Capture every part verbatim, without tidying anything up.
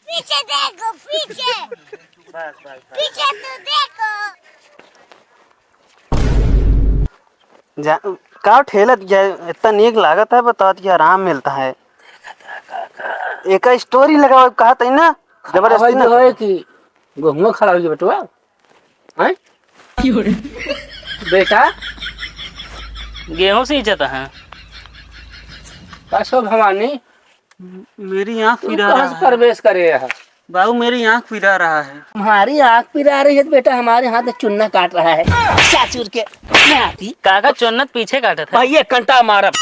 पीछे देखो, पीछे। बस, बस, बस। पीछे तो देखो। जा, का ठेलत जा, इतना नीक लागत है, बताओ कि आराम मिलता है। एका story लगाओ, कहा तई ना, जबरदस्ती भाई ना जो है करो। कि गेहुआ खड़ा हो गया बेटवा, हैं? क्यों रे? बेटा, गेहूं सींचत है। का सो भवानी? मेरी आँख तू पिरा कहाँ रहा से है। प्रवेश करे है? बाबू, मेरी आँख पिरा रहा है। हमारी आँख पिरा रही है तो बेटा, हमारे हाथ में चुन्ना काट रहा है। ससुर के नाती। काका, चुन्नत पीछे काटत है। भाई, ये कंटा मारब।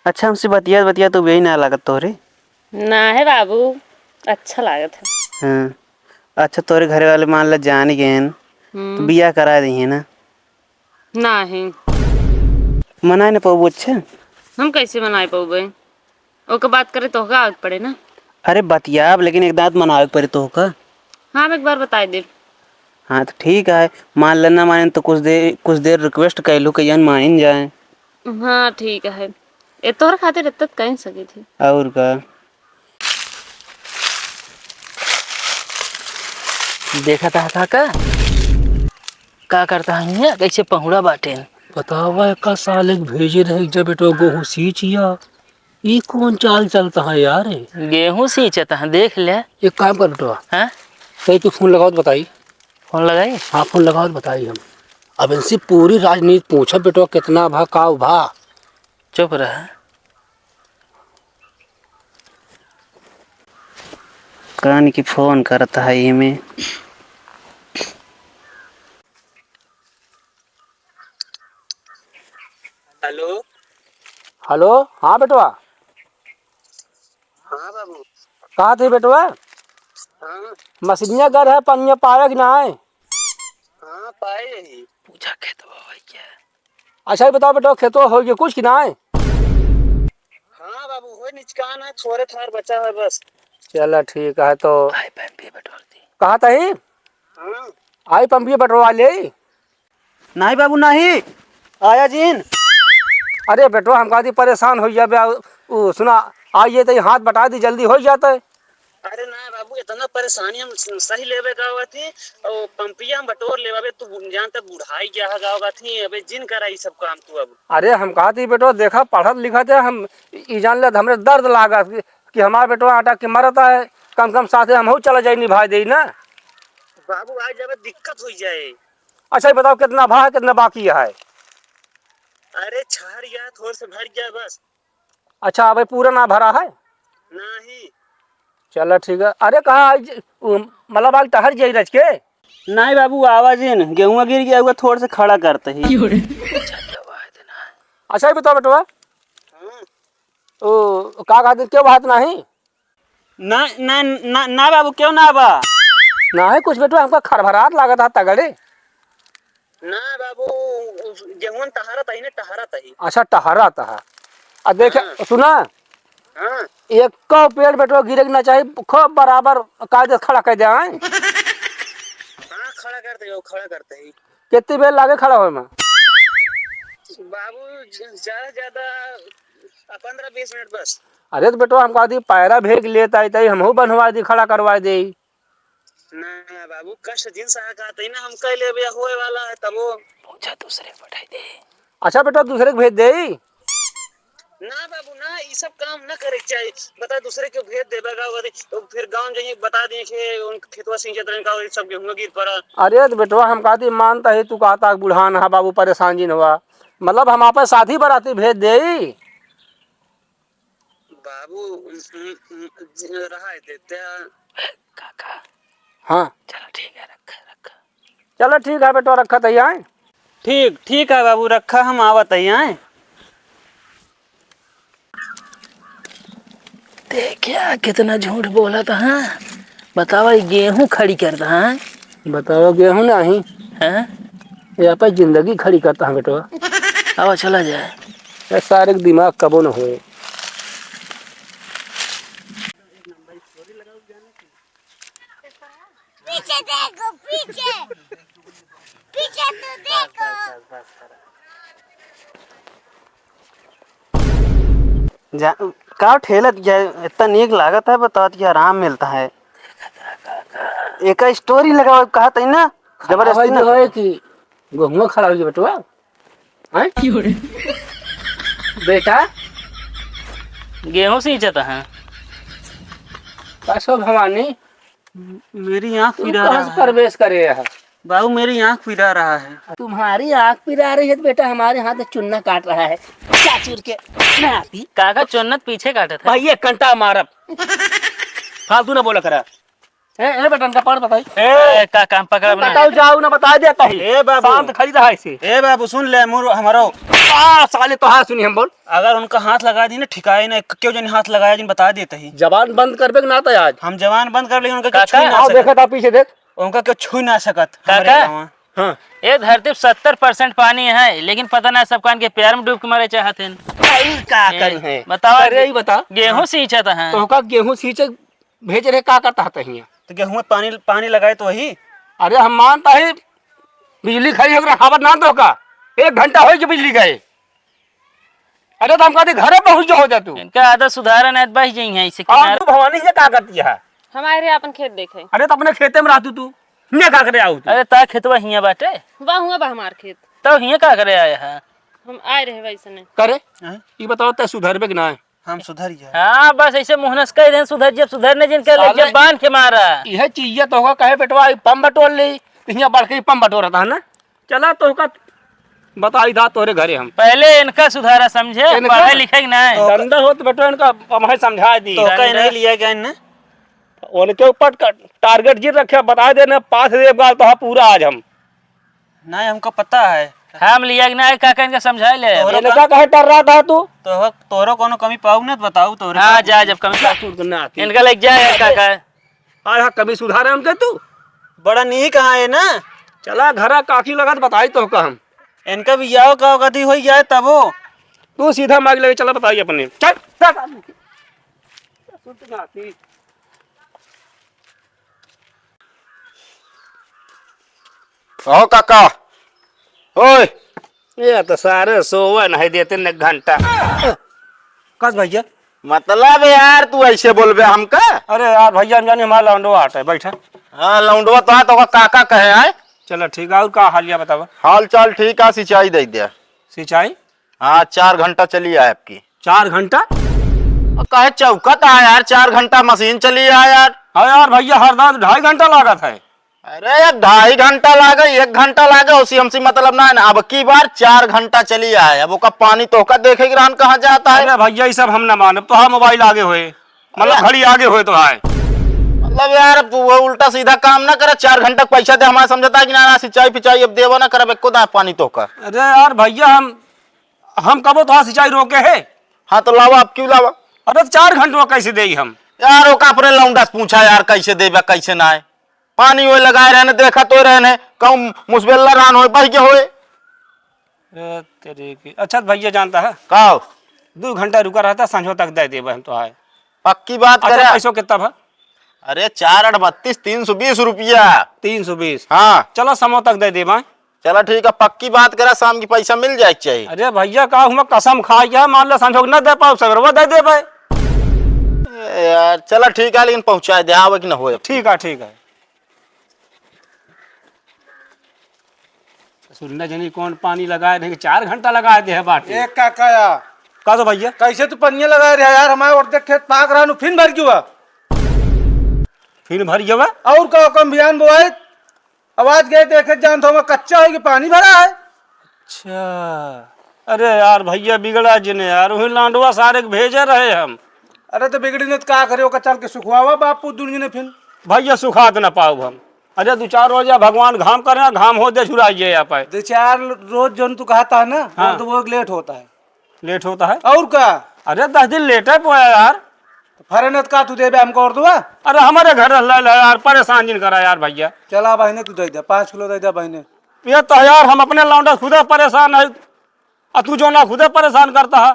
अच्छा, हमसे बतिया बतिया तो यही ना लागत तोहरे। ना है बाबू, अच्छा लागत है। हाँ। अच्छा, तोरे घरे वाले मान ला जान गए हैं, तो हम्म। बियाह करा दी है ना? नाही। मनाए न पउबू? अच्छा। हम कैसे मनाए पउबे? ओके बात करे तोहका आवे के पड़े ना। अरे बतियाब, लेकिन एक दांत मनावे के पड़े तोहका। हाँ, हम एक बार बताए देब। हाँ, तो ठीक है। मान लेना माने तो कुछ देर, कुछ देर request कर लू कि जान मानिन जाए। हाँ, ठीक है। ए, तोहर खातिर इतना कह सकी थी। और का? देखा था काका, का करता है हियाँ? कैसे पहुड़ा बाटे? बतावा, का साले के भेजे रहे जब बेटवा गेहूं सींचिया। ई कौन चाल चलता है यार? गेहूं सींचता है, देख ले। एक काम कर बेटवा। हाँ? कहीं तू फोन लगाओ तो बताई। फोन लगाई? हाँ, फोन लगाओ तो बताई हम। अब इनसे पूरी राजनीति पूछा बेटवा, कितना भा, का भा। चुप रह। कान की फोन करता है ये में। हेलो। हेलो, हाँ बेटवा। हाँ बाबू। कहाँ थे बेटवा? हाँ। मसीनिया घर है, पनिया पाया कि ना है? हाँ, पाए यही। पूछा खेतवा होई क्या? अच्छा, ये बताओ बेटा, खेतवा होई गया कुछ कि नाय? हाँ बाबू, होई निचकान है, थोड़े थार बचा है बस। चला ठीक है, तो आई पंपिया बटोर दी। कहा तही? हाँ। आई पंपिया बटोरवा ले। नहीं बाबू, नहीं। आया जिन। अरे बेटवा, हम कहा थी परेशान हो जाबे, उ, सुना, आइए तो ये हाथ बटा दी, जल्दी हो जाता है। अरे ना बाबू, इतना परेशानी हम स-, सही लेबे का होगा थी, और पंपिया हम बटोर लेबे, तू जानते बुढ़ाई गया है का होगा थी, अबे जिन करा ई सब काम तू अब। अरे हम कहा थी बेटो, देखा पढ़त लिखत है, हम ई जान ले हमरे दर्द लागत कि, कि हमार बेटवा अटक के मरता है, कम कम साथे हमहू चला जाई निभाई देई ना। बाबू आ जाबे दिक्कत हो जाए। अच्छा ये बताओ कितना भा है, कितना बाकी है? अरे छहर गया, थोड़ से भर गया बस। अच्छा, अबे पूरा ना भरा है? नहीं। चला ठीक है। अरे कहा आज, उ, मतलब आज टहर जाई रच के? नहीं बाबू, आवाज है ना, गेहुआ गिर गया हुआ, थोड़ा सा खड़ा करते ही। अच्छा, ये बताओ बेटवा। हाँ। ओ, का कहते, क्यों बात नहीं? ना, ना, ना, ना बाबू, क्यों ना बा? ना है कुछ बेटवा, हमका खरभरात लागत है तगड़े। ना बाबू, गेहूं टहरत ही ना, टहरत ही। अच्छा, टहरत है। आ देखे, हाँ। सुना? हाँ। एको पेड़ बेटवा गिरे के ना चाही, खूब बराबर कायदे से खड़ा कर दे, आए। हाँ, खड़ा करते हो, खड़ा करते ही। कितनी बेर लागे खड़ा होए में? बाबू, ज-, ज्यादा से ज्यादा, आ, पन्द्रह बीस मिनट बस। अरे तो बेटवा, हमका दी पैरा भेग लेता आई, तई हमहू बनवा दी, खड़ा करवा दे। ना, ना बाबू, कष्ट जिन सहा कहते ही ना, हम कह लेबे, होए वाला है तबो। पूछा दूसरे के पठाई दे। अच्छा बेटा, दूसरे के भेज दे। ना बाबू, ना, ई सब काम ना करे के चाही। बता, दूसरे के भेज देबे का, वो दे-, तो फिर गाँव जाइए, बता दिए कि उन खेतवा सिंचत रहन का, वो सब गेहूं गिर पड़ा। अरे तो बेटवा, हम कहती मानता ही, तू कहता बुढ़ान हा बाबू, परेशान जिन हुआ। मतलब हम आपे साथी बराती भेज देई। बाबू, उम, उम, उम, ज-, रहा है देते हैं। काका। हाँ। चलो ठीक है, रखा, रखा। चलो ठीक है बेटवा, रखा तई आए। ठीक, ठीक है बाबू, रखा, हम आवत ही आए। देखिया, कितना झूठ बोलत है। बतावा, ई गेहूं खड़ी करत है। बतावा, गेहूं नहीं। हैं? ये आपन जिंदगी खड़ी करत है बेटवा। आवा, चला जाए। ये सारे के दिमाग कबो न होए। पीछे देखो, पीछे। पीछे तो देखो। बस, बस, बस, बस। जा, का ठेलत है, इतना नीक लागत है, बताओ कि आराम मिलता है। एक स्टोरी लगाओ, कहा तई ना, जबरदस्ती आवाज ना जो है करो। कि गेहुआ खड़ा हो गया बेटवा, हैं? बेटा, गेहूं सींचत है। का सो भवानी? मेरी आँख तू पिरा कहाँ रहा से है। प्रवेश करे है? बाबू, मेरी आँख पिरा रहा है। तुम्हारी आँख पिरा रही है तो बेटा, हमारे हाथ में चुन्ना काट रहा है। चाचुर के नाती। काका, चुन्नत पीछे काटत है। भाई, एक कंटा मारब। फालतू ना बोला करा। ए, ए बेटन का पकड़ बताई। ए, का काम पकड़ा बना? बताओ, जाओ ना, बता देता ही। ए बाबू। शांत खड़ी रहा इसे। ए बाबू, सुन ले, मुर हमारो। आ, साले तो हाँ सुनी हम बोल। अगर उनका हाथ लगा दी ना, ठिकाए ना, क्यों जन हाथ लगाया, जिन बता देता ही। जबान बंद करबे कि ना तो आज। हम जबान बंद कर लेंगे, उनका क्यों काका? छू ना आओ, सकत। देखा था पीछे देख। उनका क्यों छू ना सकत, हमारे काका? गाँव। हाँ। ये धरती पे सत्तर परसेंट पानी है, लेकिन पता ना सब कान के प्यार में डूब के मरे चाहत हैं। अरे का ए, करी है? बताओ। अरे, ई बता। गेहूं हाँ। सींचत हैं। तो का गेहूं सींचे भेज रहे, का करता है हियां? तो गेहूं में पानी, पानी लगाए तो वही। अरे हम मानता ही बिजली खड़ी हो गई, खबर ना तो का। एक घंटा हो गई बिजली गए। अरे तो हम कहते घरे पहुंच जाओ जा तू। इनका आदत सुधारा नहीं तो बह जाई हैं इसे हाँ, किनारे। तू भवानी से का करती है? हमारे आपन खेत देखे। अरे तो अपने खेते में रहतू तू, हियां का करे आऊ तू? अरे ता खेतवा हियां बाटे। वाह, हुआ बा हमार खेत। तो हियां का करे आया है? हम आए रहे वैसे नहीं। करे? हैं? ई बताओ ते सुधरबे कि ना? हम सुधर गया। हाँ, बस ऐसे मुहनस कह दें, सुधर जब सुधर नहीं जिनके ले साले जब बांध के मारा। यह चीज तो होगा, कहे बेटवा, ई पम बटोर ले, तो हियां बढ़ के ई पम बटोरता है ना। चला तो का बताई दा तोरे घरे हम। पहले इनका सुधारा समझे, इनका? पढ़े लिखे कि नहीं। तो धंधा हो तो बेटवा इनका हम है समझा दी। तो का धंधा। नहीं लिया गया इनने? उनके ऊपर का टारगेट जिन रखे, बता देना पास देब गाल तो हाँ पूरा आज हम। नहीं, हमको पता है। हम लिया कि नहीं, काका इनका समझा ले। तोहरो इनका का? कहे डर रहा था तू? तो तोहरो कोनो कमी पाऊ ना, बताऊ तोहरे हाँ, का? जा, जब कमी पा-, तू तो ना आती। इनका लेके जा यार, काका। हाँ, हाँ, कमी सुधारे हमके तू। बड़ा नीक हाँ है ना। चला घरा काकी लगत बताई तो का हम। इनका भी आओ का गति होई जाए तबो। तू सीधा मार्ग लेके चला, बताई अपने। चल, चल। कहो काका। ओए। ये तो सारे सोवन है देते न घंटा। कस भैया? मतलब यार, तू ऐसे बोलबे हमका? अरे यार भैया, हम जाने हमारा लौंडवा आता है, बैठा। हाँ, लौंडवा तो है, तो ओका काका कहे आए। चलो ठीक है, और का हालिया बतावा? हाल चाल ठीक है, सिंचाई दे दिया। सिंचाई? हाँ, चार घंटा चली आए आपकी। चार घंटा? और काहे चौकत है यार, चार घंटा मशीन चली आए यार। हाँ यार भैया, हर दांत ढाई घंटा लागत है। अरे, अब ढाई घंटा लागे, एक घंटा लागे, उसी हमसे मतलब ना है ना। अब की बार चार घंटा चली आए, अब ओका पानी तो ओका देखे के रहन कहाँ जाता है। अरे भैया, ये सब हम ना मानब, तो हाँ मोबाइल आगे होए, मतलब अरे। घड़ी आगे होए तो आए। मतलब यार, अब वो उल्टा सीधा काम ना करे, चार घंटा के पैसा दे, हमारा समझता है कि ना, ना, सिंचाई फिंचाई अब देवा ना करब, एको दांत पानी तो ओका। अरे यार भैया, हम, हम कबो तो हाँ सिंचाई रोके है? हाँ तो लावा, अब क्यों लावा? अरे तो चार घंटवा कैसे देई हम? यार, ओका अपने लौंडा से पूछा यार, कैसे देबा, कैसे ना है। पानी होए लगाए रहने, देखा तो रहने, कहूँ मुसबेला रान होए, बह के होए। ए, तेरे की। अच्छा भैया जानता है? का हो? दो घंटा रुका रहता, सांझो तक दे देबे हम तो आए। पक्की बात अच्छा, करे? पैसों कितना भा? अरे, चार आठ बत्तीस, तीन सौ बीस रुपया। तीन सौ बीस? हाँ। चलो, समो तक दे देबे। चलो ठीक है, पक्की बात करा, शाम की पैसा मिल जाए के चाहिए। अरे भैया, का हुआ, कसम खाई है, मान लो संजोग न दे पाओ, सगरवा दे देबे। ए यार, चलो ठीक है, लेकिन पहुँचा दे, आवे कि न होए। ठीक है, ठीक है। सुनने जनी कौन पानी लगाए नहीं, चार घंटा लगाए दे है बाटे। ए काका या। का तो भैया? कैसे तू पनिया लगाए रहा यार, हमारे ओर देख खेत पाक रहा नु, फिन भर गया। फिन भर गया? और का कम बियान बोआई, आवाज गए देखे, जान तो हमारा कच्चा है कि पानी भरा है। अच्छा, अरे यार भैया बिगड़ा जिने यार, वही लांडवा सारे के भेजे रहे हम। अरे तो बिगड़ी ने तो का करे, ओका चल के सुखवावा बापू दुनिया ने फिन। भैया सुखात ना पाउब हम। अरे दो चार रोज या भगवान घाम करे, घाम हो दे छुड़ाइए यहाँ पे। दो चार रोज जोन तू कहता है ना, हाँ। वो तो वो लेट होता है। लेट होता है? और का? अरे दस दिन लेटे पोया यार। तो फरेनत का तू देबे हमको और दुआ? अरे हमारे घर रहला यार, परेशान जिन करा यार भैया। चला बहिने तू दे दे, पाँच किलो दे दे बहिने। ये तो यार हम अपने लौंडा खुदे परेशान है, और तू जो ना खुदे परेशान करता है।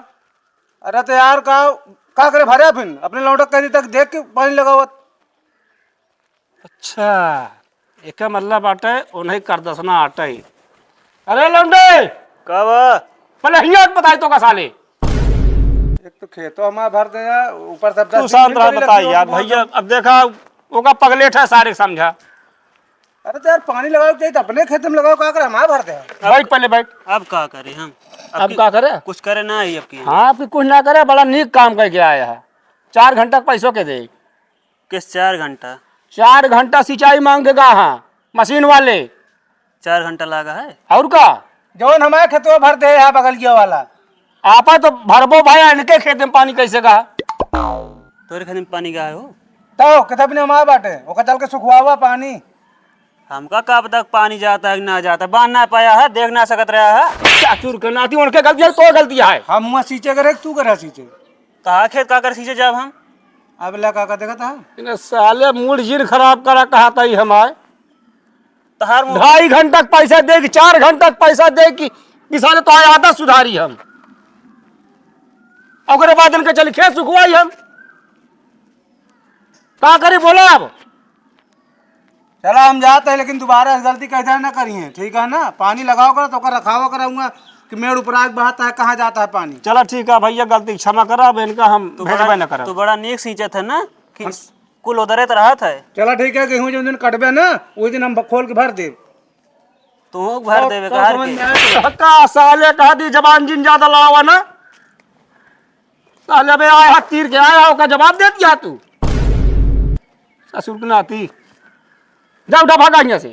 अरे तो यार का, का करे भरे फिन? अपने लौंडा कह दी तक देख के पानी लगावत। अच्छा, एके मतलब बाटे, उन्हें करदसना आटे। अरे लौंडे! का बा? पहले हियाँ बताई तो का साले। एक तो खेतो हमार भर दे यार, ऊपर से अब तू दस बीस शांत मिनट रहा, नहीं बता लगती यार, होगी, भैया, अब देखा, ओका पगलेट है सारे समझा। अरे तो यार, पानी लगाओ चाहिए तो अपने खेत में लगाओ, का करे, हमार भर दे। बैठ पहले, बैठ। अब का करे हम? अब अब की का करे? कुछ करे ना ही अब की। हाँ, अब की कुछ ना करे, बड़ा नीक काम करके आया है। चार घंटा के पैसों के दे। किस चार घंटा? चार घंटा सिंचाई मांग के गा हाँ, मशीन वाले। चार घंटा लागा है? और का? जौन हमारे खेतवा भर दे है बगलिया वाला। आपा तो भरबो भाई, इनके खेत में पानी कैसे गा? तोरे खेत में पानी गा है हो? तो कितना भी हमारे बाटे, ओका चल के सुखवावा पानी। हमका का पता पानी जाता है कि ना जाता है, बांध ना पाया है, देख ना सकत रहा है। चाचुर के नाती, उनके गलती है, तो गलती है। हम हुआ सींचे करे, तू करे सींचे। तहार खेत का कर सींचे जाब हम? अब ला का, का देखत है? इन्हें साले मूड जिन खराब करा कहा था ही हमारे। तहार मुंह ढाई घंटा के पैसा दे कि चार घंटा के पैसा दे कि, कि साले तो आदत सुधारी हम। ओकरे बाद इनके चली खेत सुखवाई हम। का करी बोला अब? चला हम जाते हैं, लेकिन दोबारा ऐसी गलती कैसे ना करिए, ठीक है ना? पानी लगाओ करा तो ओकर रखावा कराऊंगा कि मेड़ उपराग बहता है, कहाँ जाता है पानी। चला ठीक है भैया, गलती क्षमा करा, अब इनका हम तू भेजबे बड़ा, ना करब। तू बड़ा नीक सींचत है ना कि हम कुल उधरे तो रहत है। चला ठीक है, गेहूं जिन दिन कटबे ना, उस दिन हम खोल के भर देब। तू भर तो देबे तो कहार समझ के। में आए तो। का साले कहा दी जबान जिन ज्यादा लड़ावा ना। साले बे आया हाथ तीर के आया, ओका जवाब दे दिया तू। ससुर के नाती। जा उठा भागा यहाँ से।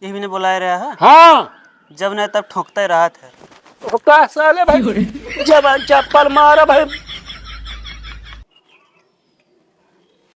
ये भी ने बुलाए रहा है? हाँ। जब नहीं तब ठोंकते रहत है। ओका साले भाई, जबान चप्पल मारा भाई,